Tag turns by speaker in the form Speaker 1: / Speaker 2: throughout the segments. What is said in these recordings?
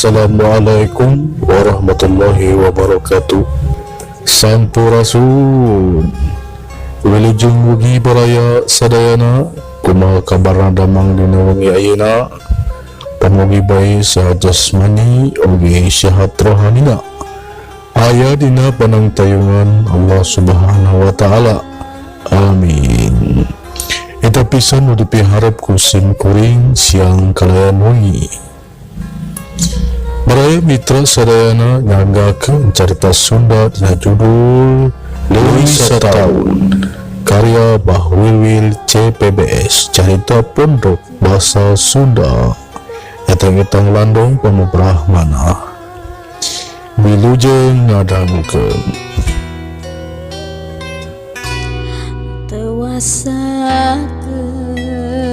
Speaker 1: Assalamualaikum warahmatullahi wabarakatuh. Sampurasun. Wilujeng wengi baraya sadayana. Kumaha kabarna damang dina wengi ayeuna? Pamugi bae sehat jasmani oge sehat rohanina. Aya dina panangtayungan Allah Subhanahu wa taala. Amin. Eta pisan nu dipiharep ku sim kuring siang kalayan wengi. Baraya mitra sadayana, nyanggakeun carita Sunda dina judul Leuwih Sataun karya Bah Wilwil CPBS, Carita Pondok Bahasa Sunda, etang-etang landong pamubrahmana. Wilujeng ngadangukeun.
Speaker 2: Teu wasa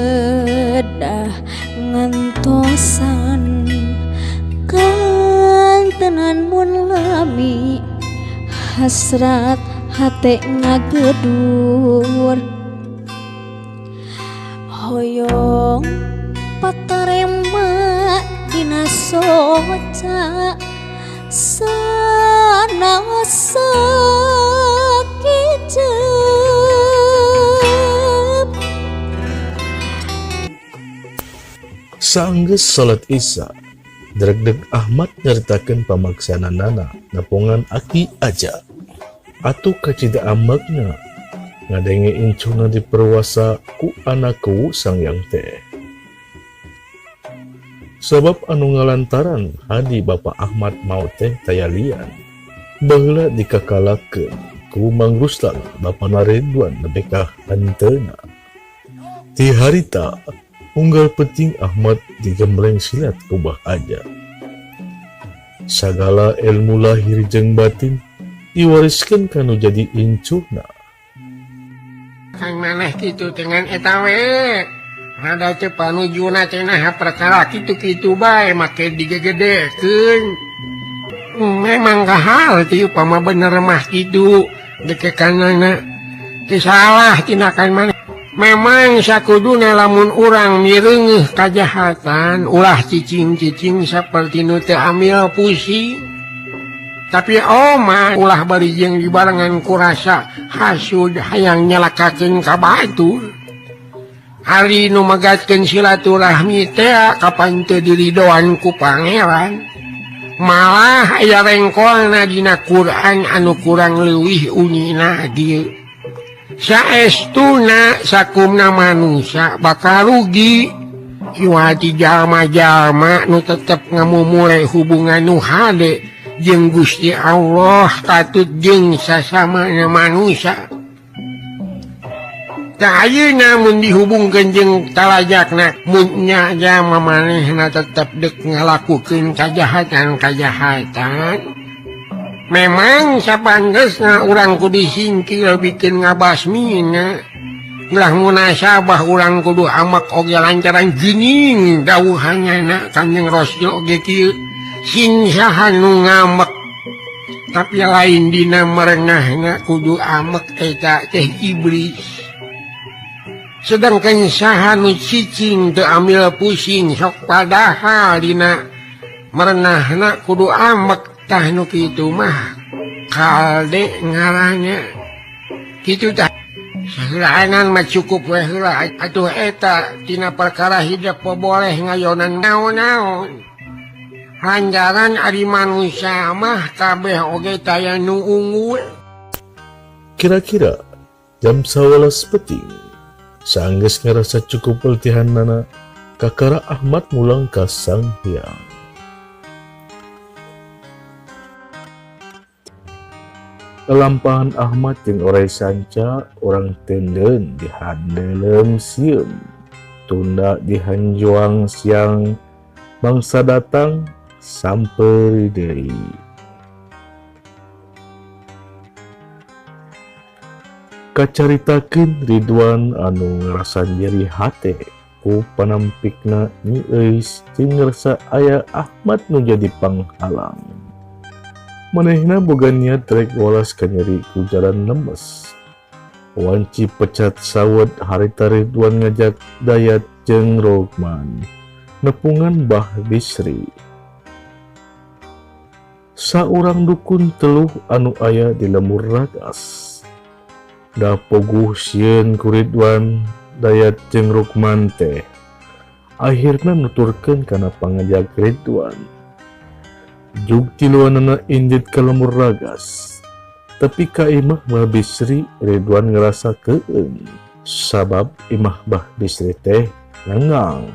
Speaker 2: kedah ngantosan kantenan mun lami hasrat hate ngagedur hoyong patarema dina soca sanaos sakijep.
Speaker 1: Saenggeus salat Isya, dregdeg Ahmad nyaritakeun pamaksananana nepungan Aki Aja. Atuh kacida ambekna ngadenge incuna diperwasa ku anak kuwu Sanghyang teh. Sabab anu ngalantaran hadi Bapa Ahmad maot teh taya lian. Baheula dikakalakeun ku Mang Ruslan bapana Ridwan nepi ka henteuna. Ti harita unggal peuting Ahmad digembleng silat ku Bah Aja. Sagala ilmu lahir jeung batin diwariskeun ka nu jadi incuna.
Speaker 3: Kang maneh kitu dengan eta we. Rada teu panujuna teh naha perkara kitu-kitu bae make digegedekeun. Memang kahal teh upama bener mah kitu dekekanana. Teu salah tindakan maneh. Memang sakuduna lamun urang mireungeuh kajahatan ulah cicing-cicing saperti nu teu amil pusing. Tapi oma ulah bari jeung dibarengan ku rasa hasud hayang nyelakakeun ka batur. Ari nu megatkeun silaturahmi teh kapan teu diridoan ku pangeran. Malah aya rengkolna dina Quran anu kurang leuwih unina dieu. Saestuna sakumna manusia bakal rugi. Iwati jalma-jalma nu tetep ngamumule hubungan nu hade jeung Gusti Allah katut jeung sasamana manusia. Tah ayeuna mun dihubungkeun jeung talajakna mun nya jalma manehna tetep deuk ngalakukeun kajahatan-kajahatan. Memang sapangesna urang kudu singkil bikin ngabasmina. Ulah munasabah urang kudu amak oge lancaran geuning dawuhanana Kanjeng Rasul oge kieu. Sing saha nu ngamek tapi lain dina merenahna kudu amek eta teh iblis. Sedangkan saha nu cicing teu ambil pusing sok padahal dina merenahna kudu amek tah nu kitu mah kalde ngaranna. Kitu tah saheulaanan mah cukup we heula atuh eta tina perkara hidup boleh ngayonan naon-naon. Lanjaran ari manusia mah kabeh oge taya nu unggul.
Speaker 1: Kira-kira jam 11 peuting, saenggeus ngarasa cukup latihanana, kakara Ahmad mulang ka Sanghyang. Lalampahan Ahmad jeung oray sanca urang tendeun dihandelem sieun, tunda dihanjuang siang bangsa datang sampeuri deui. Kacaritakeun Ridwan anu ngarasa nyeri hate ku panampikna Nyi Euis jeung ngarasa aya Ahmad nu jadi panghalang. Manehna boga niat rek walas kanyeri ku jalan lemes. Wanci pecat sawet harita Ridwan ngajak Dayat jeung Rukman nepungan Bah Bisri. Saurang dukun teluh anu aya di Lembur Ragas. Da puguh sieun ku Ridwan, Dayat jeung Rukman teh. Akhirna nuturkeun kana pangajak Ridwan. Jug tiluanana indit ka Lembur Ragas. Tapi ka imah Bah Bisri Ridwan ngerasa keung. Sabab imah Bah Bisri teh lengang.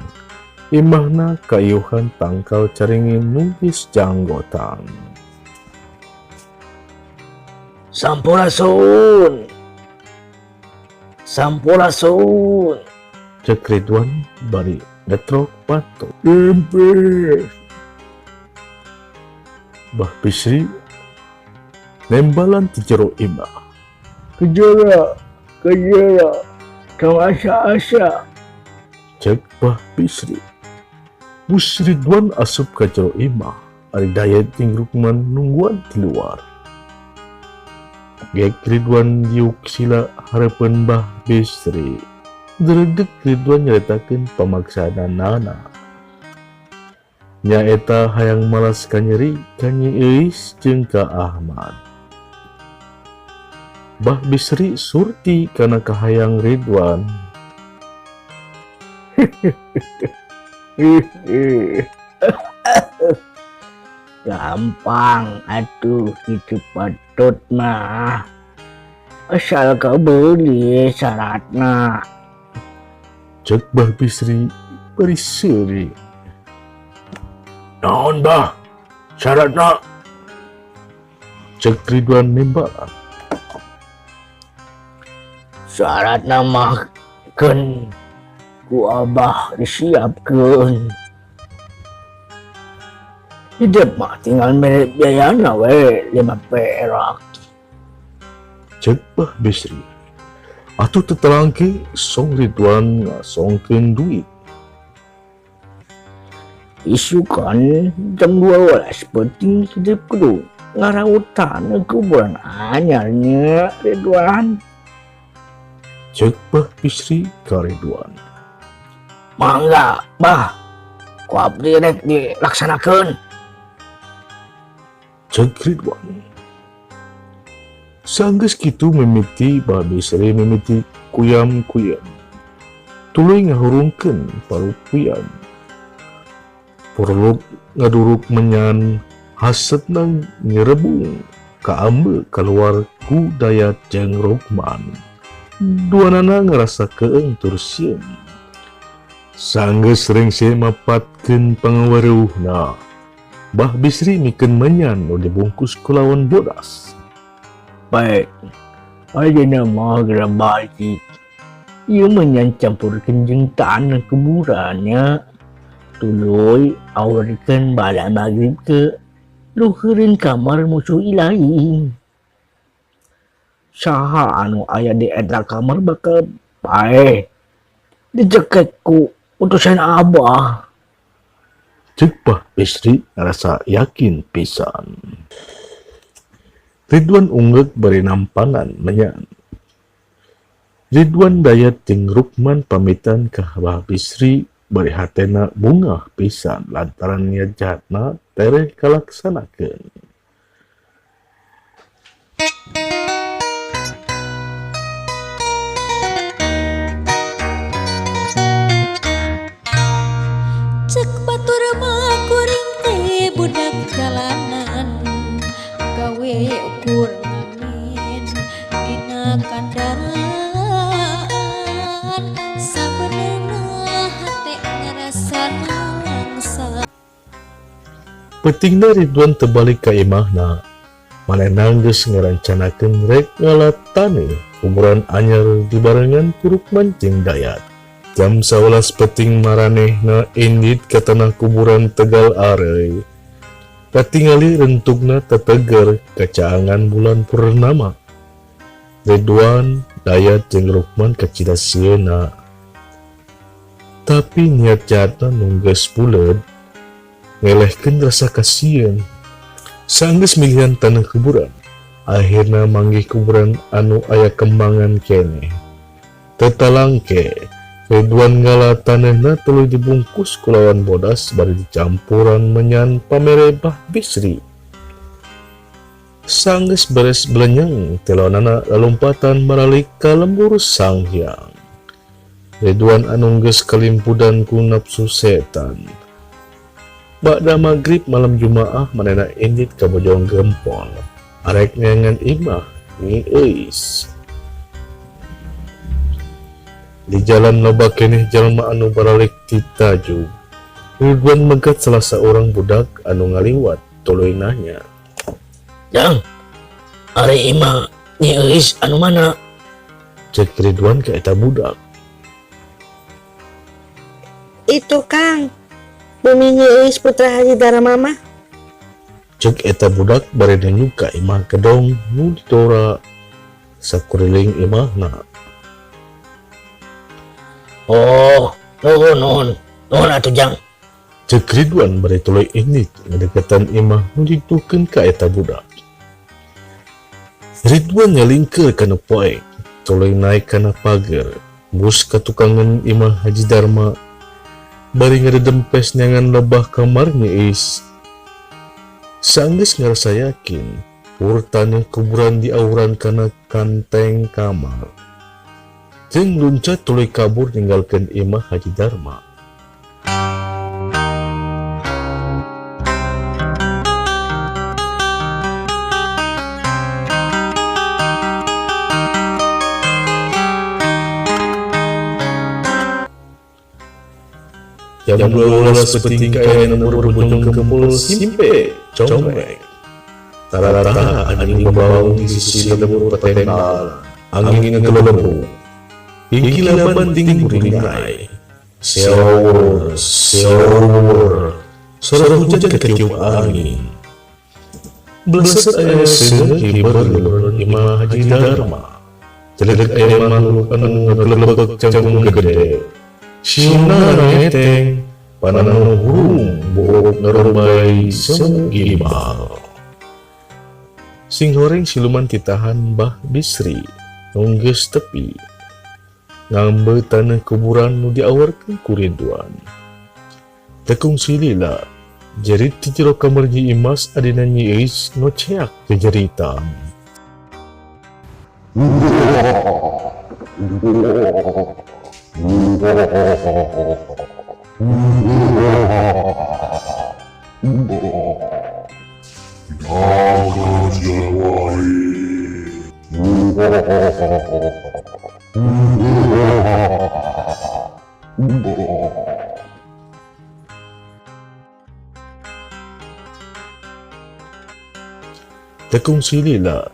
Speaker 1: Imahna kayuhan tangkal caringin nu geus janggotan.
Speaker 4: Sampurasun. Sampurasun.
Speaker 1: Cek Ridwan bari ngetrok panto. Embe. Bah Bisri nembalan ti jero imah.
Speaker 4: Kejora, kejora, kau asa-asa.
Speaker 1: Cek Bah Bisri. Bus Ridwan asup ka jero imah. Ari Dayat jeung Rukman nungguan di luar. Gek Ridwan diuk sila hareupeun Bah Bisri. Dredeg Ridwan nyaritakeun pamaksaanana. Nyaeta hayang malas kanyeri ka Nyi Euis jeung ka Ahmad. Bah Bisri surti kana kahayang Ridwan.
Speaker 4: Gampang atuh kitu patut mah. Asal kabeuli syaratna.
Speaker 1: Cek Bah Bisri bari seuri. Naon Bah? Syaratna? Cek Ridwan nembalan.
Speaker 4: Syaratna mah keun ku Abah disiapkeun. Hidup mah tinggal mere biayana we 5 perak.
Speaker 1: Cek Bah Bisri. Atuh tetelangke song Ridwan ngasongkeun duit.
Speaker 4: Isukan jam 12 penting hidup kudu ngarautan kuburan anyarnya Ridwan.
Speaker 1: Cek Bah Bisri ka Ridwan.
Speaker 4: Mangga Bah, ku abdi rek dilaksanakeun.
Speaker 1: Cek Ridwan. Sanggeus kitu mimiti Bah Bisri mimiti kuyam-kuyam. Tuluy ngahurungkeun parupuyan. Purluk ngaduruk menyan hasetna nyerebung kaambe kaluar ku Dayat jeung Rukman. Duanana ngerasa keung tur sieun. Sanggeus rengse mapatkeun pangaweruhna. Bah Bisri mikeun menyan nu dibungkus ku lawan bodas.
Speaker 4: Baik, ayeuna mah geura balik. Ieu menyan campurkeun jeung tanah kuburannya. Tuluy aurkeun bala magrib ke luhureun kamar musuh ilahi. Saha anu aya di eta kamar bakal paeh dijekek ku utusan Abah.
Speaker 1: Cek Bah Bisri ngarasa yakin pisan. Ridwan unggek bari nampanan menyan. Ridwan Dayat jeung Rukman pamitan ka Bah Bisri bari hatena bungah pisan lantaran niat jahatna tereh kalaksanakeun.
Speaker 2: Cek batur mah kuring teh budak jalanan gawe ukur ngamen dina kandaraan sabenerna hate ngarasa nalangsa.
Speaker 1: Peutingna Ridwan teu balik ka imahna. Manehna geus ngarancanakeun rek ngala taneuh kuburan anyar dibarengan ku Rukman jeung Dayat. Jam 11 peuting maranehna indit ka tanah kuburan Tegal Areuy. Katingali rentugna teteger kacaangan bulan purnama. Ridwan, Dayat jeung Rukman kacida sieuna. Tapi niat jahatna nu geus buleud ngelehkeun rasa kasieun. Sanggeus milihan tanah kuburan, akhirna manggih kuburan anu aya kembangan keneh. Teu talangke, Ridwan ngala taneuhna tuluy dibungkus ku lawan bodas bari dicampuran menyan pamere Bah Bisri. Sanggeus beres belenyeng tiloanana lalumpatan maralik ka lembur Sanghyang. Ridwan anu geus kalimpudan ku nafsu setan. Ba'da magrib malam Jumaah manehna indit ka Bojong Gempol arek neangan imah Nyi Euis. Di jalan loba keneh jalma anu baralik ti tajug. Ridwan megat salah saurang budak anu ngaliwat tuluy nanya.
Speaker 4: Jang, ari imah Nyi Euis anu mana?
Speaker 1: Cek Ridwan ka eta budak.
Speaker 5: Itu Kang, bumi Nyi Euis putra Haji Darma mah.
Speaker 1: Cek eta budak bari nunjuk ka imah gedong nu didora sakuriling imahna.
Speaker 4: Oh, nuhun nuhun, nuhun atuh Jang.
Speaker 1: Cek Ridwan bari tuluy indit ngadeukeutan imah nu dituduhkeun ka eta budak. Ridwan nyalingkeur kana poek, tuluy naek kana pager, embus ka tukangan imah Haji Darma bari ngadedempes neangan lebah kamar Nyi Euis. Sanggeus ngarasa yakin, pur taneuh kuburan diawuran kana kanteng kamar. Jeung luncat tuluy kabur ninggalkeun imah Haji Darma. Jam 12 peuting kaayaan lembur Bojong Gempol simpe comreng. Tarata anjing membaung di sisi lembur petendal, angin ngegelembung. Hingga banting buringai. Seor, seor, suara hujan ketiup angin. Bleset aya seuneu hiber lembur imah Haji Darma. Celedek aya makhluk anu ngagelebeg cangkung gede. Siuna ngeteng, panano hurung buuk ngarumbay semu gimbal. Singhoreng siluman titahan Mbah Bisri, nunggeus tepi. Ngambe tanah kuburan nu diawarkeun ku Ridwan. Tekung silila, jerit ti jero kamar Nyi Imas adina Nyi Euis ngoceak jejeritan. Tekung silila,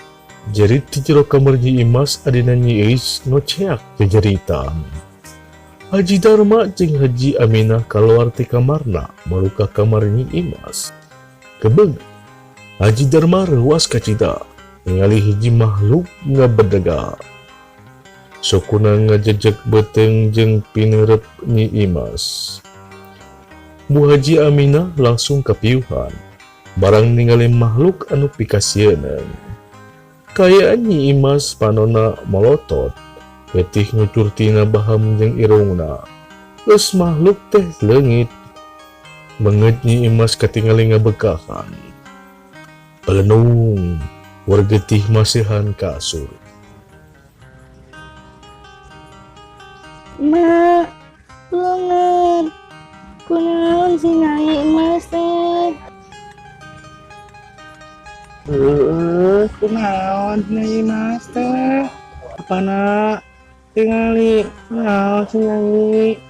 Speaker 1: jerit ti jero kamar Nyi Imas adina Nyi Euis ngoceak jejeritan. Haji Darma jeung Haji Aminah kaluar ti kamarna maruka kamar Nyi Imas. Kebeg, Haji Darma reuas kacida ningali hiji makhluk ngabedega. Sukuna ngajejeg beuteung jeung pineureup Nyi Imas. Bu Haji Aminah langsung kapiuhan barang ningali makhluk anu pikasieun. Kaayaan Nyi Imas panona molotot, getih ngucur tina baham jeung irungna. Geus makhluk teh leungit. Beungeut Nyi Imas katingali ngabekahan. Pelenung, war getih masihan kasur.
Speaker 5: Ma, leungeun. Kunaon si Nyai Imas teh?
Speaker 6: Heueuh, kunaon si Nyai Imas teh? Apana tingali kunaon si Nyai?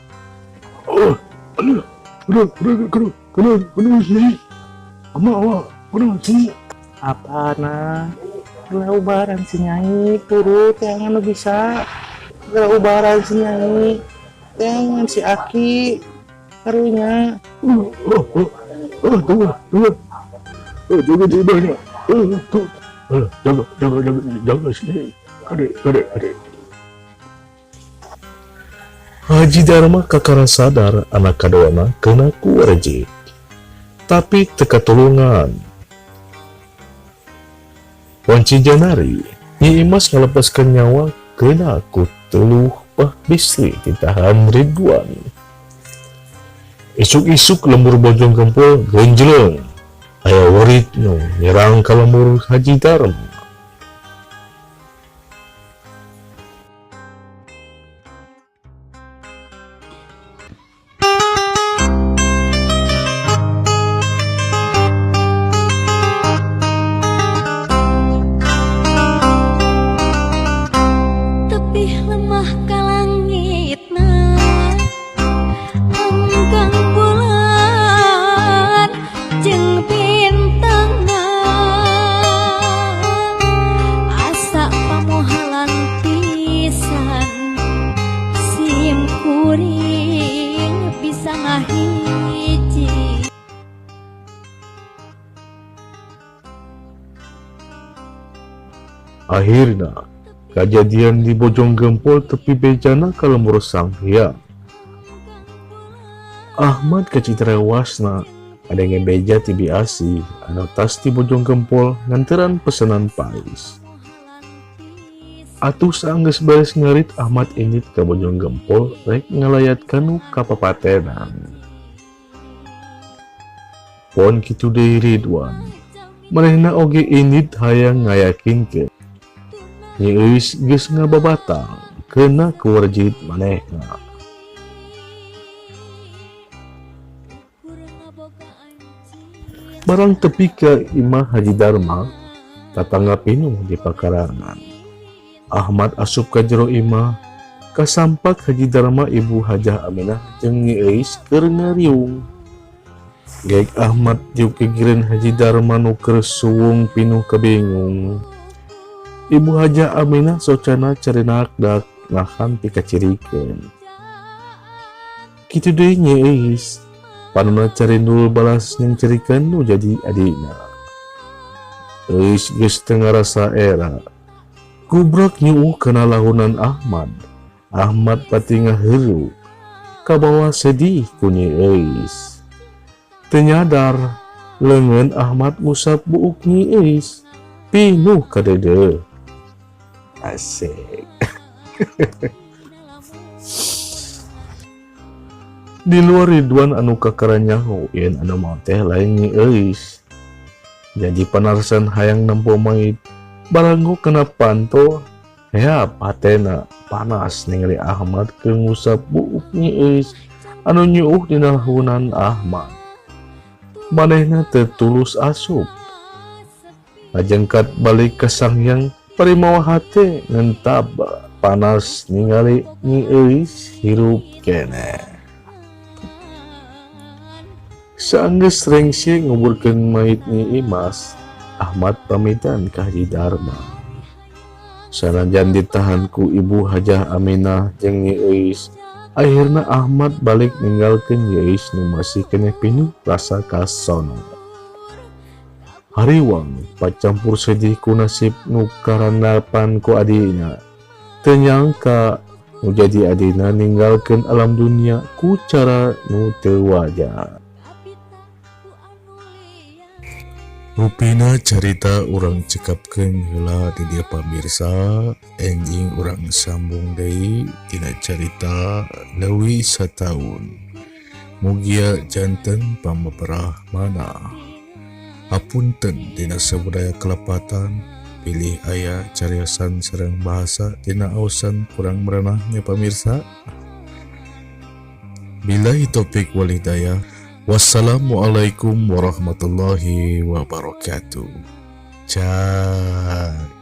Speaker 1: Oh, aduh, aduh, aduh, aduh, kunaon, kunaon si Nyai? Ama, ama, kunaon si Nyai?
Speaker 6: Apana? Geura ubaran si Nyai, turut yang anu bisa. Geura ubaran si Nyai, jangan si Aki, karunya.
Speaker 1: Oh, oh, oh, oh, tunggu, tunggu. Oh, jaga di mana? Oh, tuh. Oh, jaga, jaga, jaga, jaga si Nyai. Kade, kade, kade. Haji Darma kakara sadar anak kaduana kena ku rejik. Tapi teka tulungan. Wanci Janari, Nyi Imas ngalepaskan nyawa kena ku teluh Bah Bisri ditahan Ridwan. Isuk-isuk lembur Bojong Gempol genjleng. Aya werit nu nyerang ka lembur Haji Darma.
Speaker 2: Tepih lemah ka langitna enggang bulan jeung bintangna asa pamohalan pisan sim kuring bisa ngahiji.
Speaker 1: Akhirna kajadian di Bojong Gempol tepi bejana ka lembur Sanghyang. Ahmad kacitra wasna adenge beja ti Bi Asih anu tas ti Bojong Gempol nganteran pesenan pais. Atuh saanggeus beres ngarit Ahmad indit ka Bojong Gempol rek ngalayat kanu kapapatenan. Pon kitu deui Ridwan, manehna oge indit hayang ngayakinkeun Nyi Euis geus ngababatang keuna kuwarjit manehna. Barang tepi ka imah Haji Darma, tatangga pinuh di pakarangan. Ahmad asup ka jero imah, kasampak Haji Darma Ibu Hajah Aminah jeung Nyi Euis keur ngariung. Geek Ahmad diuk gigireun Haji Darma nu keur suwung pinuh kabingung. Ibu Hajah Aminah socana carinakdak nahan pikacirikeun. Kitu deui Nyi Euis, panonna carindul balas nyengcerikeun nu jadi adina. Euis geus teu ngarasa era. Gubrak nyuuh kana lahunan Ahmad. Ahmad pati ngaheru, kabawa sedih ku Nyi Euis. Teu nyadar, leungeun Ahmad ngusap buuk Nyi Euis, pinuh kadeudeuh. Asik. Di luar Ridwan anu kakara nyaho yen anu maot teh lain Nyi Euis. Jadi panarsan hayang nempo mayit baranggo kena panto heap hatena panas ningali Ahmad keur ngusap buuk Nyi Euis anu nyuuh dina lahunan Ahmad. Manehna teu tulus asup. Ngajengkat balik ka Sanghyang bari mawa hate ngentab panas ningali Nyi Euis hirup keneh. Saanggeus rengse nguburkeun mayit Nyi Imas, Ahmad pamitan ka Haji Darma. Sanajan ditahan ku Ibu Hajah Aminah jeung Nyi Euis, akhirna Ahmad balik ninggalkeun Nyi Euis nu masih keneh pinuh rasa kasono. Hariwang pacampur sedih ku nasib nu karandapan ku adina. Teu nyangka nu jadi adina ninggalkeun alam dunia ku cara nu teu wajar. Rupina carita urang cekapkeun heula di dieu pamirsa, enjing urang sambung deui tina carita leuwih sataun. Mugia janten pamaperah manah. Hapunten dina sabudaya kelepatan, pilih aya cariosan sareng bahasa dina aosan kurang merenah nya pamirsa. Billahi taufik wal hidayah. Wassalamualaikum warahmatullahi wabarakatuh. Cak.